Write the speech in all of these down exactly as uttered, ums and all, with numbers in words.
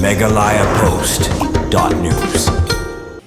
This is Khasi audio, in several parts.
Meghalaya Post dot news.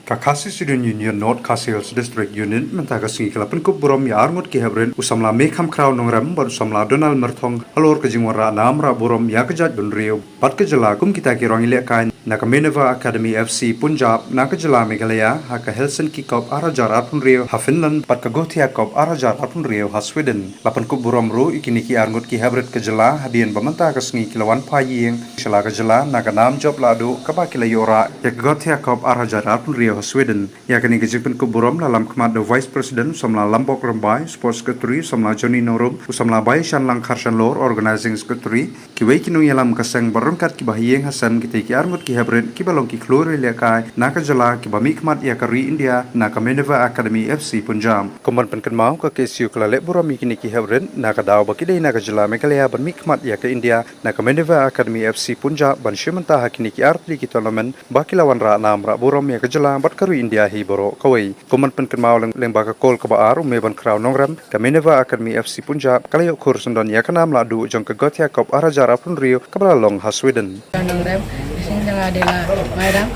Ka Khasi Student Union North Khasi Hills District Unit mynta ka sngi ka la pynkup burom ïa arngut ki heprit, u samla Mekham Khraw Nongrem bad u samla Donald Myrthong halor ka jingwanrah nam rah burom ïa ka jaitbynriew bad ka jylla kum kita ki rangïalehkai na ka Minerva Academy F C Punjab na ka jylla Meghalaya ha ka Helsinki Cup ar hajar arphew hynriew ha Finland bad ka Gothia Cup ar hajar arphew hynriew ha Sweden. La pynkup burom ruh ïa kine ki arngut ki heprit ka jylla hadien ba mynta ka sngi ki la wan phai ïing sha la ka jylla na ka nam jop lahduh kaba ki la ïoh rah ïa ka Gothia Cup ar hajar arphew hynriew ha Sweden. Ïa kane ka jingpynkup burom la lam khmat da u Vice President u samla Lambok Rymbai, Sports Secretary u samla Johnny Norum, u samla Bai Shanlang Kharshanlor, Organizing Secretary, kiwei ki nongïalam ka seng bad ryngkat kiba ha ïing ha sem, kita ki arngut ki heprit kiba long ki khlur ïalehkai na ka jylla kiba mihkhmat ïa ka ri India na ka Minerva Academy F C Punjab. Kum ban pynkynmaw, ka K S U ka la leh burom ïa kine ki heprit na ka daw ba ki dei na ka jylla Meghalaya ban mihkhmat ïa ka India na ka Minerva Academy F C Punjab ban shim bynta ha kine ki artylli ki tournament ba ki la wanrah nam rah burom ïa ka jylla bad ka ri India hi baroh kawei. Kum ban pynkynmaw lyng-, lyngba ka kol kaba ar, u Meban Khraw Nongrem, ka Minerva Academy F C Punjab ka la ïoh khur syndon ïa ka nam lahduh jong ka Gothia Cup ar hajar arphew hynriew kaba la long ha Sweden. Nongrem, sing jong nga dei la Mairang.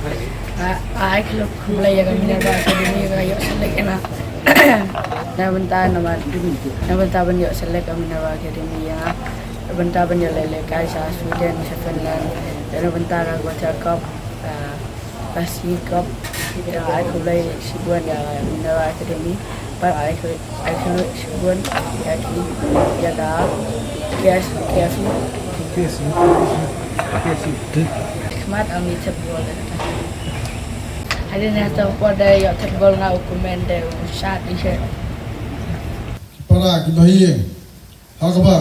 A, a, ai khluk khublei ïa ka Minerva Academy ka ïoh select ïa nga. Na bynta namar, na bynta ban ïoh select ka Minerva Academy ïa nga. Na bynta ban ïoh leh lehkai sha Sweden, sha Finland. Na bynta ka Gothia Cup, a, Khasi Cup, ïa, ai khublei shibun ïa Minerva Academy, bad ai khu-, ai khublei shibun ïa ki, ïa ka K S U, K S U. Khmat ami thep gol. Hadien nangta por da ïoh thep gol nga u kmen da u shot ïa shet. Para ki bahaïing, ha kaba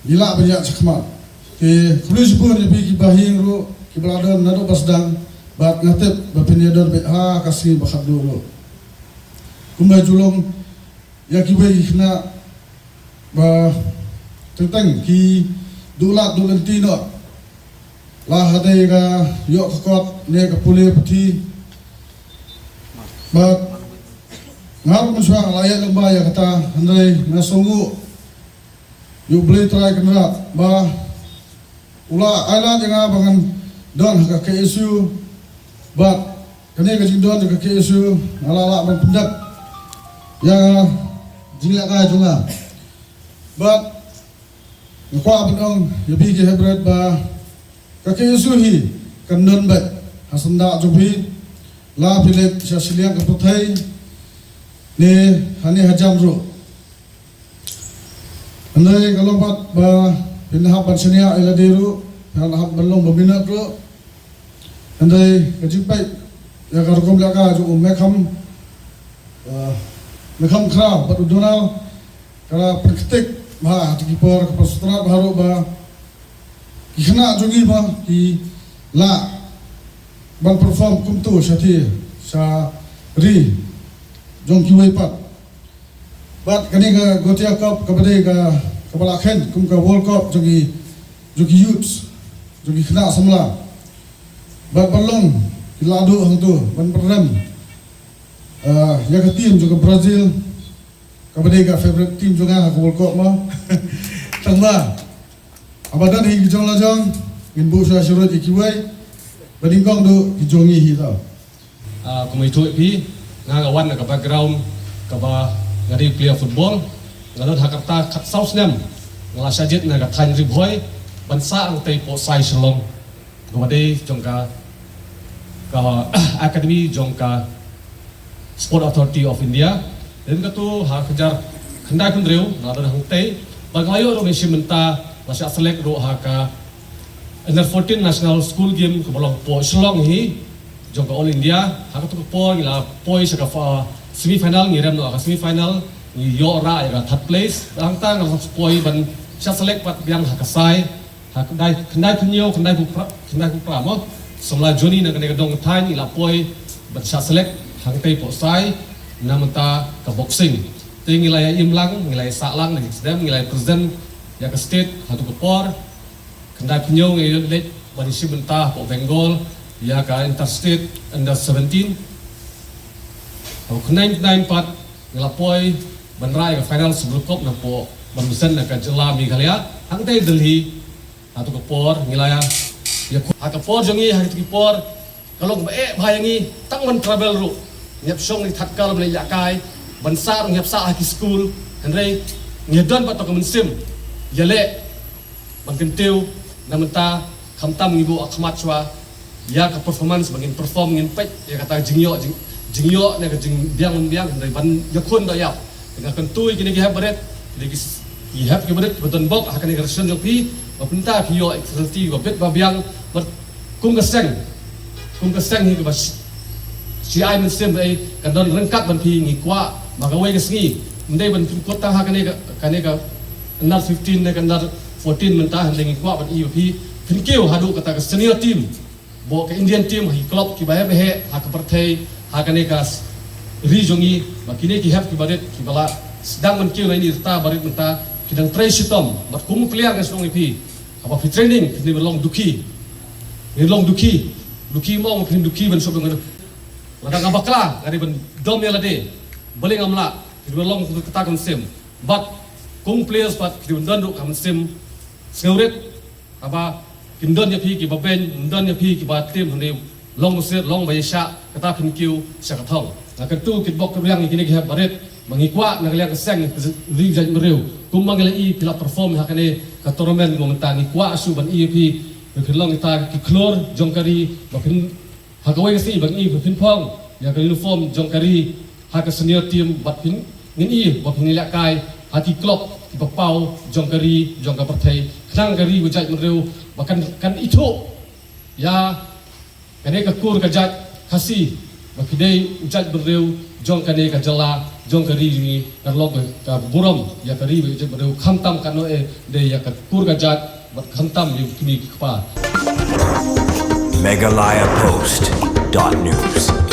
ngi lah ban ïaid shakhmat. Te khublei shibun ïa phi ki bahaïing ruh kiba la don naduh ba sdang, bad nga tip ba phin ïa don beit ha ka sngi ba khatduh ruh. Kumba ju long ïa kiwei ki khynnah ba teng teng ki duh lad duh lynti noh, la ha dei ka ïoh ka kot ne ka pule puthi. Bad nga ruh mynshuwa nga la ïaid lyngba ïa kata, hynrei nga sngewnguh ïa U Blei Trai Kynrad ba u la ai lad ïa nga ba ngan don ha ka K S U. Bad kane ka jingdon ha ka K S U nga la lah ban pyndep ïa ka jinglehkai jong nga. Bad nga kwah ban ong ïa phi ki heprit ba ka K S U hi kan don beit ha syndah jong phi, la phi leit sha shiliang ka pyrthei ne hangne hajan ruh. Hynrei ka long pat ba phin hap ban shaniah ïa lade ruh, phin hap ban long ba minot ruh. Hynrei ka jingpeit ïa ka rukom lehkai jong u Mekham, eh, Mekham Khraw bad u Donald ka la pynktik bha ha kito ki por, ka pynsngewtynnat bha ruh ba ki khynnah jong ngi ba ki lah ban perform kumto shatei sha ri jong kiwei pat. Bad kane ka Gothia Cup kaba dei ka, kaba la khein kum ka World Cup jong ki, jong ki youths, jong ki khynnah samla. Bad ban long ki lahduh hangto ban pynrem, ah, ïa ka team jong ka Brazil, kaba dei ka favorite team jong nga ha ka World Cup mo. Tang ba haba don hi ki jong la jong, ngin buh shuwa shuwa ïa kiwei, ba nyngkong duh ki jong ngi hi tau. Ah, kumba ïathuh ïa phi, nga nga wan na ka background kaba nga dei player football, nga don ha ka rta khatsaw snem nga la shah jied na ka thaiñ Ri Bhoi ban sah hangtei hapoh Sai Shillong, kaba dei jong ka, ka academy jong ka Sport Authority of India. Lem kato ha ka hajar khyndai phew hynriew nga la don hangtei bad nga la ïoh ruh ban shim bynta, la shah select ruh ha ka Under fourteen National School Game kaba long hapoh Shillong hi jong ka All India. Ha kato ka por ngi la poi sha ka fa-, semi final, ngi rem noh ha ka semi final, ngi ïoh rah ïa ka third place. Hangta nga la poi ban shah select pat biang ha ka sai, ha khyndai, khyndai phew hynñiew, khyndai phew phra, khyndai phew phra mo. Samla Johnny na kane ka dong ka thaiñ ngi la poi ban shah select hangtei hapoh sai, na bynta ka boxing. Te ngi la ïa im lang, ngi la ïa sah lang na ki snem, ngi la ïa present ïa ka state ha kato ka por. Khyndai phew hynñiew ngi leit ban ïashim bynta hapoh Bengal ïa ka Interstate Under seventeen. Hapoh khyndai phew khyndai pat ngi la poi ban rah ïa ka final Super Cup napoh, ban present na ka jylla Meghalaya hangtei Delhi. Ha kato ka por ngi la ïa Ïa, ha ka por jong ngi, ha ki por ka long ba eh bha ïa ngi tang ban travel ruh. Ngi hap shong ngi thad kal ban ïakai, ban sah ruh ngi hap sah ha ki skul. Hynrei ngi don pat to ka mynsiem ïaleh ban kyntiew na mynta, khamtam ngi buh ha khmat shuwa ïa ka performance ba ngin perform, ngin peit ïa kata jingïoh, jing, jingïoh ne ka jingbiang ban biang, hynrei ban ïakhun da ïap. Te nga kyntu ïa kine ki hep barit, kine ki s-, ki hep ki barit ba don bok ha kane ka rashon jong phi, ba pynta phi ïoh ïa ka facility ba bit ba biang, bad kum ka seng, kum ka seng hi kaba shi, shi ai mynsiem ba ei kan don ryngkat ban phi, ngi kwah ba kawei ka sngi ym dei ban pynkut tang ha kane ka, kane ka under fifteen ne ka under fourteen mynta, hynrei ngi kwah ban ïohi ba phi phin kiew haduh kata ka senior team, bad ka Indian team, ha ki club kiba heh ba heh ha ka pyrthei, ha kane ka s-, ri jong ngi. Ba kine ki hep ki barit kiba la sdang ban kiew na ine i rta barit mynta, ki dang trei shitom. Bad kum u player nga sngewbha ïa phi, haba phi training phin long dukhi, phin long dukhi, dukhi mo, phin dukhi ban sop ngan. Lada nga bakla, nga dei ban dom ïa lade, balei ngam lah, phin long kata ka mynsiem. Bad kum players pat ki dei ban don ruh ka mynsiem sngewrit, haba kin don ïa phi kiba beiñ, kin don ïa phi kiba tim, hynrei long ba sir, long ba ïaishah, kata phin kiew sha ka thong. Nga kyntu kitbok kitrwiang ïa kine ki hep barit, ba ngi kwah na ka liang ka seng ri jaitbynriew, kumba ngi la i phi la perform ha kane ka tournament, ba mynta ngi kwah shuh ban i ïa phi, ba phin long kita ki khlur jong ka ri, ba phin, ha kawei ka sngi ba ngi i ba phin phong ïa ka uniform jong ka ri ha ka senior team, bad phin, ngin i ba phin ïalehkai ha ki club kiba paw jong ka ri, jong ka pyrthei, khnang ka ri u jaitbynriew ba kan, kan ithuh ïa kane ka kur ka jait Khasi, ba ki dei u jaitbynriew jong kane ka jylla, jong ka ri jong ngi, kan long ka burom ïa ka ri bad u jaitbynriew, khamtam katno eh dei ïa ka kur ka jait, bad khamtam ïa u kmie ki kpa. Meghalaya Post dot news.